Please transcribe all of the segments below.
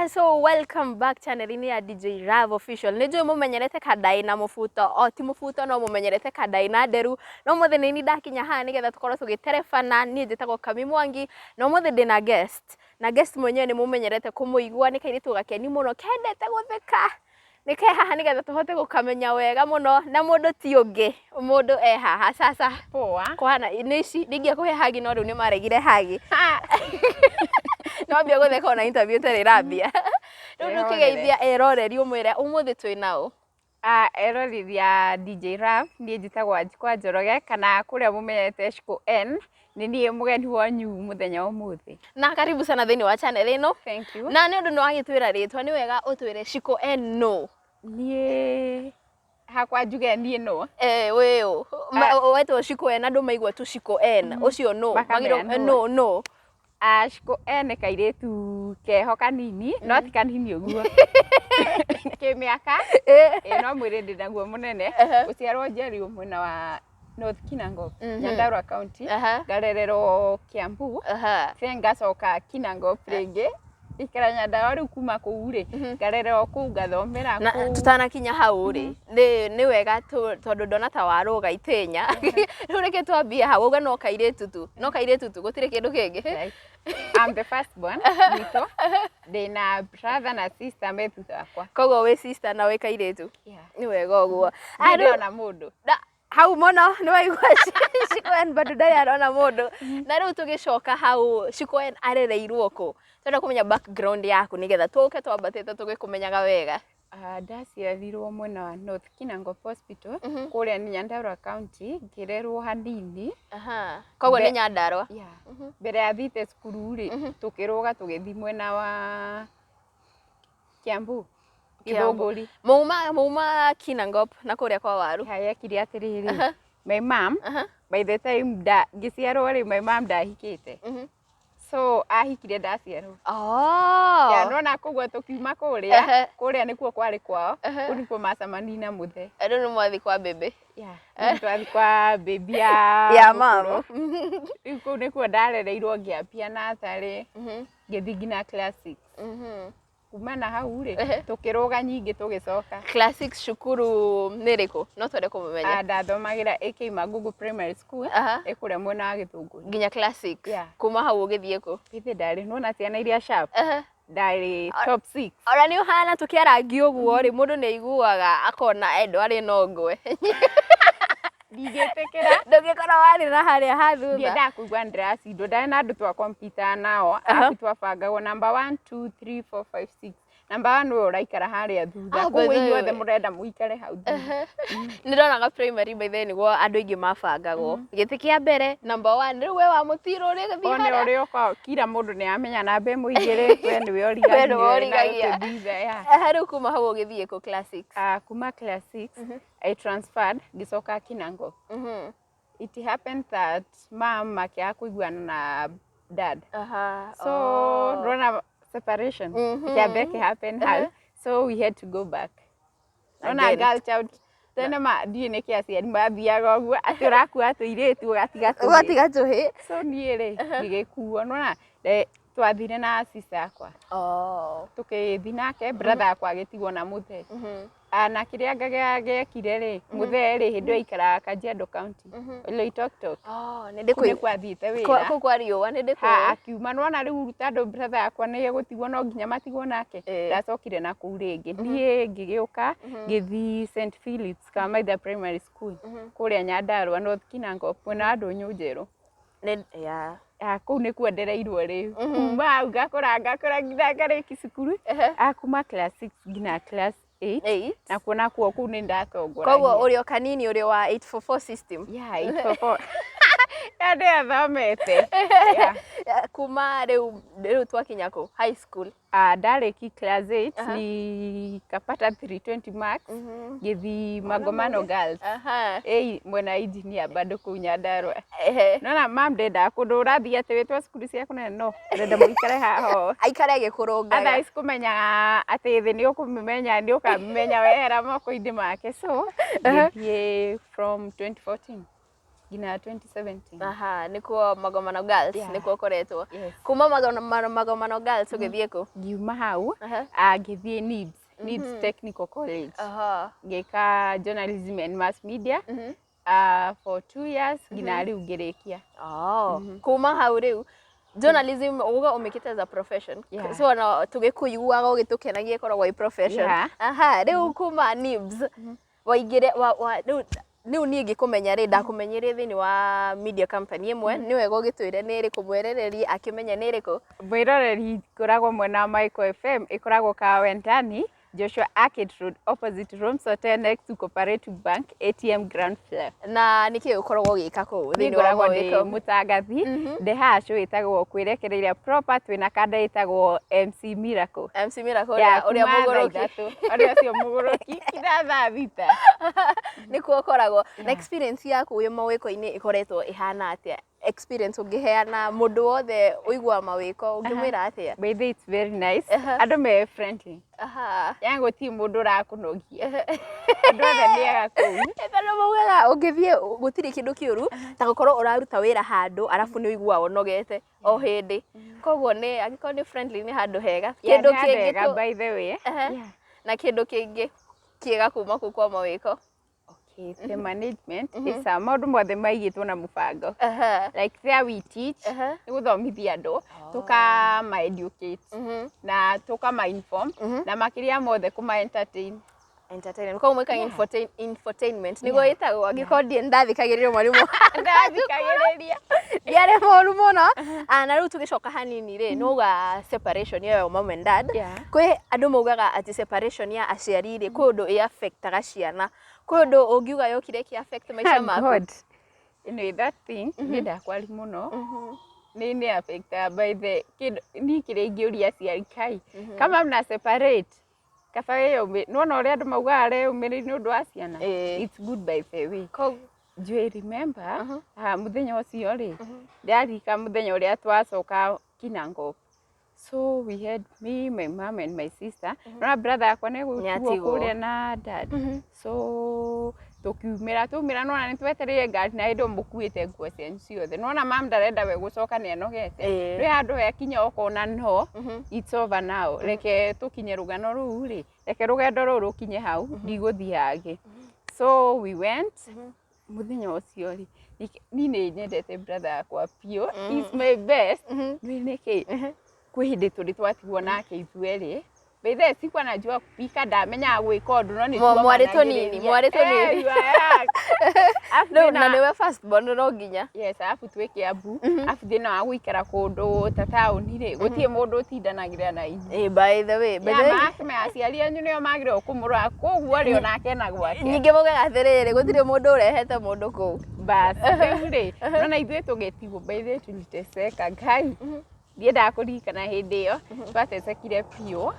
Yeah, so welcome back channel-inĩ ya DJ Rav Official. Nĩ njũĩ mũmenyerete Kandai na mũbuto, o ti mũbuto no mũmenyerete Kandai na nderu. No mũthĩ nĩ niĩ ndakinya haha nĩgetha tũkorwo tũgĩterebana. Niĩ njĩtagwo Kami Mwangi na ũmũthĩ ndĩna guest. Na guest mwenyewe nĩ mũmenyerete kũmũigua, nĩ kairĩtu gakeni mũno kendete gũtheka. Nĩ ke haha nĩgetha tũhote gũkamenya wega mũno na mũndũ ti ũngĩ, mũndũ e haha. Sasa Poa. Kũhana nĩ ici ndingĩakũhe hagi no rĩu nĩ maregire hagi. No ambia gũtheka ona interview ĩtarĩ ĩrambia. Rĩu Erorere. ndũkĩgeithia eroreri ũmwĩre ũmũthĩ twĩ nao. Ah, eroreri a DJ Rav, niĩ njĩtagwo Wanjikũ Njoroge kana kũrĩa mũmenyete Shiko N, nĩ niĩ mũgeni wanyu mũthenya wa ũmũthĩ. Na karibu sana thĩinĩ wa channel ĩno. Thank you. Na nĩ ũndũ nĩ wagĩtwĩra rĩtwa nĩ wega ũtwĩre Shiko N no. Niĩ hakwa njuge niĩ no. Eh, wĩ ũ? Wetwo Shiko N andũ maigua tu Shiko N. Ũcio no. Makamenya Magĩrĩirwo- nũ. No no. Ah, Shiko N nĩ kairĩtu keho kanini, no ti kanini ũguo. Kĩmĩaka, ĩ no mwĩrĩ ndĩ naguo mũnene. Gũciarwo njiarirwo mwena wa North Kinangop, Nyandarua County. Ngarererwo Kiambu. Then ngacoka Kinangop rĩngĩ. Ikara Nyandarua rĩu kuma kũu rĩ, ngarererwo kũu ngathomera Na kũu. Tutanakinya hau rĩ, nĩ wega tondũ ndona ta warũga itĩnya. Rĩu reke twambie hau uga no kairĩtu tu, no kairĩtu tu, gũtirĩ kĩndũ kĩngĩ. Right. I'm the first born gwitũ. Ndĩna brother na sister me thutha wakwa. Koguo wĩ sister na wĩ kairĩtu. Yeah. Nĩ wega ũguo. Ah, Ndirĩ rĩu- ndona mũndũ. Hau mũno nĩ waigua Shiko N bado ndarĩ arona mũndũ. Na rĩu tũgĩcoka hau, Shiko N arereirwo kũ? Twenda kũmenya background yaku nĩgetha tũke twambatĩte tũgĩkũmenyaga wega. Ah, ndaciarirwo mwena wa North Kinangop Hospital kũrĩa nĩ Nyandarua County, ngĩrerwo hanini. Koguo nĩ Nyandarua. Yeah. Mbere ya thiĩte cukuru rĩ, tũkĩrũga tũgĩthiĩ mwena wa Kiambu. Kiambu. Githũngũri. Mauma Kinangop na kũrĩa kwa waru. Yekire atĩrĩrĩ, my mom, by the time nda ngĩciarwo rĩ, my mom ndahikĩte. So ahikire ndaciarwo. Ya nona koguo tũkiuma kũrĩa, kũrĩa nĩkuo kwarĩ kwao, kũu nĩkuo macemanirie na mũthee. Rĩu nĩ mwathi kwa bebe. Yeah. Rĩu twathi kwa baby ya ya mũkũrũ. Mama. Rĩu kũu nĩkuo ndarereirwo ngĩambia natharĩ, ngĩthiĩ nginya class 6. Kuma na hau rĩ, tũkĩrũga nyingĩ tũgĩcoka. Class 6 cukuru nĩ ĩrĩkũ? No twende kũmũmenya. Ah, ndathomagĩra AK Magugu Primary School, ĩ kũrĩa mwena wa Gĩthũngũri. Nginya class 6. Yeah. Kuma hau ũgĩthiĩ kũ? Githĩ ndarĩ nĩwona ciana iria sharp, ndarĩ top 6. Ona nĩ ũhana tũkĩarangi ũguo rĩ, mũndũ nĩ aiguaga akona endo arĩ no ngwe. Ndingĩtĩkĩra. Ndũngĩkorwo warĩ na harĩa ha thutha. Ndiendaga kũigua ndĩracindwo. Ndarĩ na andũ twakompitaga nao, arabu twabangagwo number 1, 2, 3, 4, 5, 6. Number 1 nĩwe ũraikara harĩa thutha. Ah, Koguo by the inyuothe way. mũrenda mũikare hau thutha. Nĩ ndonaga primary by the way nĩguo andũ aingĩ mabangagwo. Gĩtĩ kĩa mbere number 1, rĩu we wa mũtiro ũrĩ gĩthiĩ One harĩa. ũrĩa ũkoragwo kira mũndũ nĩ amenya namba ĩmwe igĩrĩ, we nĩwe ũrigagia. We nĩwe ũrigagia. Na gĩtĩ thutha, yeah. Rĩu kuma hau ũgĩthiĩ kũ class 6? Ah, kuma class 6 I transferred ngĩcoka Kinangop. It happened that mom akĩaga kũiguana na dad. So ndona separation ĩkĩambia ĩkĩ happen hau. So we had to go back. Nona Again. Girl child tene ma ndiũĩ nĩkĩ aciari mathiaga ũguo atĩ ũrakua tũirĩtu ũgatiga tũhĩĩ. Ũgatiga tũhĩĩ. So niĩ rĩ ngĩgĩkuo nona twathire na sister yakwa. Tũkĩthi nake, brother yakwa agĩtigwo na mũthee. Ah, na kĩrĩa gĩekire rĩ, mũthee rĩ, hĩndĩ ĩyo aikaraga Kajiado County, Oloitoktok. Oh, nĩ Kũu ndĩkũigua. nĩkuo athiĩte wĩra. Kũu kwa riũa nĩ Ha, ndĩkũĩ. akiuma nĩwona rĩu tondũ brother yakwa nĩ egũtigwo no nginya matigwo nake, ndacokire na kũu rĩngĩ. Niĩ ngĩgĩũka ngĩthiĩ St Philip's Kamaitha Primary School kũrĩa Nyandarua, North Kinangop, mwena wa Ndũnyũ Njerũ. Nĩ yeah. Ah, kũu nĩkuo ndereirwo rĩu. Kuma hau ngakũra ngakũra nginya ngarĩki cukuru. Ah, kuma class 6 nginya class 8. 8. Nakuo nakuo kũu nĩ ndatongoragia. Koguo ũrĩ o kanini ũrĩ wa 844 system. Yeah, 844. Ya ndĩathomete. Yeah. Kuma rĩu twakinya kũ? High school. Ah, ndarĩki class 8 nikapata 320 marks, ngĩthi Magomano Girls. Ĩi mwena wa engineer bado kũu Nyandarua. Nona mam ndendaga kũndũ ũrathiĩ atĩ wĩtwo cukuru cia kũnene no ndĩrenda mũikare haha ũũ. Aikare agĩkũrũngaga. Otherwise kũmenya atĩ thĩ nĩ ũkũmĩmenya nĩ ũkamĩmenya wehera moko-inĩ make. So ngĩthiĩ from 2014 Nginya 2017. Aha, nĩkuo Magomano Girls. Nĩkuo ũkoretwo. Yes. Kuma Magomano Girls ũgĩthiĩ kũ? Ngiuma hau, ngĩthiĩ NIBS Technical College. Ngĩka journalism and mass media for 2 years nginya rĩu ngĩrĩkia. Oh. Kuma hau rĩu journalism uga ũmĩkĩte as a profession? Yeah. So ona tũgĩkũiguaga ũgĩtũkenagia ĩkoragwo ĩ profession. Aha, rĩu kuma NIBS waingĩre wa rĩu niĩ ngĩkũmenya rĩ, ndakũmenyire thĩinĩ wa media company ĩmwe. Nĩ wega ũgĩtwĩre nĩ ĩrĩkũ, mwerereri akĩmenya nĩ ĩrĩkũ. Mwĩroreri, ngoragwo mwena wa Michael FM, ĩkoragwo Kawendani, Joshua Arcade Road, opposite Rooms Hotel, next to Cooperative Bank ATM, ground floor. Na nĩkĩ ũkoragwo ũgĩka kũu Niĩ thĩinĩ wa ngoragwo ndĩ Mawĩko? mũtangathi, ndĩ haha show ĩtagwo Kwĩrekereria Proper, twĩna kanda ĩtagwo MC Miracle. MC Miracle. Ya, ũrĩa kuma thaa mũgũrũki. 3, ũrĩa ũcio mũgũrũki, nginya thaa 6. Nĩkuo ũkoragwo. Na experience yaku wĩ mawĩko-inĩ ĩkoretwo ĩhana atĩa? Experience ũngĩheana mũndũ wothe ũiguaga mawĩko, ũngĩmwĩra atĩa? By the way, it's very nice. Andũ me friendly. Yani gũtirĩ mũndũ ũrakũnogia, andũ othe nĩ ega kũu. Tondũ maugaga ũngĩthiĩ gũtirĩ kĩndũ kĩũru ta gũkorwo ũraruta wĩra handũ arabu nĩ ũiguaga ũnogete o hĩndĩ. Koguo nĩ angĩkorwo nĩ friendly, nĩ handũ hega. Yeah, Kĩndũ nĩ handũ kĩngĩ hega, by the way. Yeah. Na kĩndũ kĩngĩ kĩega kuma kũu kwa mawĩko? Okay, the management is a maũndũ mothe maigĩtwo na mũbango. Like there we teach, nĩ gũthomithia andũ, tũkama educate na tũkama inform, na makĩria mothe kũma entertain. Entertainment, koguo mwĩkaga infotainment nĩguo ĩtagwo, angĩkorwo ndiĩ ndathikagĩrĩria mwarimũ. Ndathikagĩrĩria. Ndiarĩ mũru mũno. Ah, na rĩu tũgĩcoka hanini rĩ, nĩuga separation ĩyo ya mom and dad, kwĩ andũ maugaga atĩ separation ya aciari rĩ, kwĩ ũndũ ĩ affectaga ciana. Kwĩ ũndũ ũngiuga yokire ĩkĩ affect maica maku? God. Anyway, that thing niĩ ndakwari mũno nĩ affectaga by the kĩndũ niĩ kĩrĩa ingĩũria aciari, kai kama mna separate, kaba wĩyũmĩ nĩwona ũrĩa andũ maugaga areyũmĩrĩria nĩ ũndũ wa ciana. It's good, by the way. Njũĩ, remember, mũthenya ũcio rĩ, ndĩraririkana mũthenya ũrĩa twacoka Kinangop. So we had me, my mom and my sister. Nona brother yakwa nĩ gũtigwo Nĩatigwo. kũrĩa na dad. So tũkiumĩra, twaumĩra, nona nĩ twetereire ngari, na hĩndĩ ĩyo mũkuĩte nguo cianyu ciothe. Nona mam ndarenda we gũcoka, nĩ anogete. Rĩ handũ hekinya ũkona no it's over now. Reke tũkinye rũgano rũu rĩ, reke rũgendo rũu rũkinye hau, ndigũthiĩ hangĩ. So we went. Mũthenya ũcio rĩ, niĩ nĩ nyendete brother yakwa biũ, he's my best. Nĩ nĩkĩ kwĩ hĩndĩ tũrĩ twatigwo nake ithuerĩ. By the way, sikuwa najua kupika, ndamenyaga gwĩka ũndũ, no nĩ Mwarĩ tũnini, mwarĩ tũnini. Arabu Rĩu na nĩwe first born, no nginya. Yes, arabu twĩ Kiambu, arabu thĩna wa gũikara kũndũ ta taũni rĩ, gũtirĩ mũndũ ũtindanagĩra na inyuĩ. Eh, by the way, by the way, Makĩmenya aciari anyu nĩo magĩrĩirwo kũmũrora, koguo rĩ, onake ena gwake. Ningĩ maugaga atĩrĩrĩ, gũtirĩ mũndũ ũrehete mũndũ kũu. Bas, rĩu rĩ, nona ithuĩ tũgĩtigwo, by the way, tuliteseka. Ngai, ndiendaga kũririkana hĩndĩ ĩyo twatecekire biũ,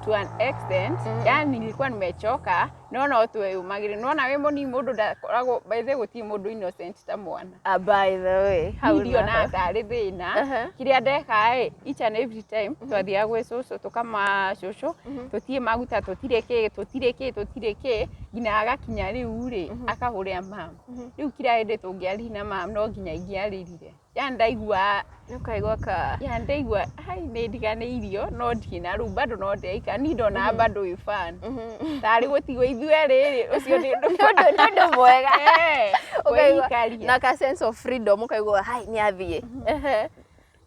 to an extent yani nilikuwa nimechoka, no tweyũmagĩrĩria. Nona wĩ mũnini, mũndũ ndakoragwo, by the way, gũtirĩ mũndũ innocent ta mwana. Ah, by the way, hau Ndionaga naho. tarĩ thĩna. Kĩrĩa ndekaga ĩ, each and every time twathiaga gwĩ cũcũ, tũkama cũcũ tũtirĩ maguta, tũtirĩ kĩ, tũtirĩ kĩ, tũtirĩ kĩ, nginya agakinya rĩu rĩ, akahũrĩra mam. Rĩu kila hĩndĩ tũngĩarire na mam, no nginya ingĩarĩrire, yani ndaigua Nĩ ũkaigua ka ya ndaigua hai nĩ ndiganĩirio, no ndirĩ na rĩu bado no ndeika ni ndonaga bado wĩ fan tarĩ gũtigwo ithuerĩ rĩ, ũcio nĩ ũndũ Nĩ ũndũ mwega. Ũkaigua kwĩikaria. Na ka sense of freedom, ũkaigua hai nĩ athiĩ.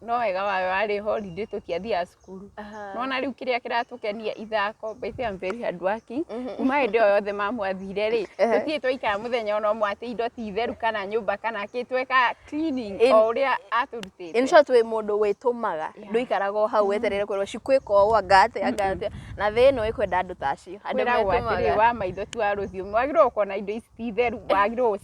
No wega wayo warĩ holiday, tũtiathiaga cukuru. Nona rĩu kĩrĩa kĩratũkenia ithako. By the way, I'm very hard working. Kuma hĩndĩ ĩyo yothe mamu athire rĩ, tũtirĩ twaikara mũthenya ona ũmwe atĩ indo ti theru kana nyũmba kana kĩ, tweka cleaning o ũrĩa atũrutĩte. In short, wĩ mũndũ wĩtũmaga, ndũikaraga o hau wetereire kwĩrwo cikwĩka ũũ, anga atĩa, anga atĩa. Na thĩ ĩno ĩkwenda andũ ta acio, andũ Kwĩragwo atĩrĩ, metũmaga. wa maitho ti wa rũthiomi, wagĩrĩirwo ũkona indo ici ti theru, wagĩrĩirwo.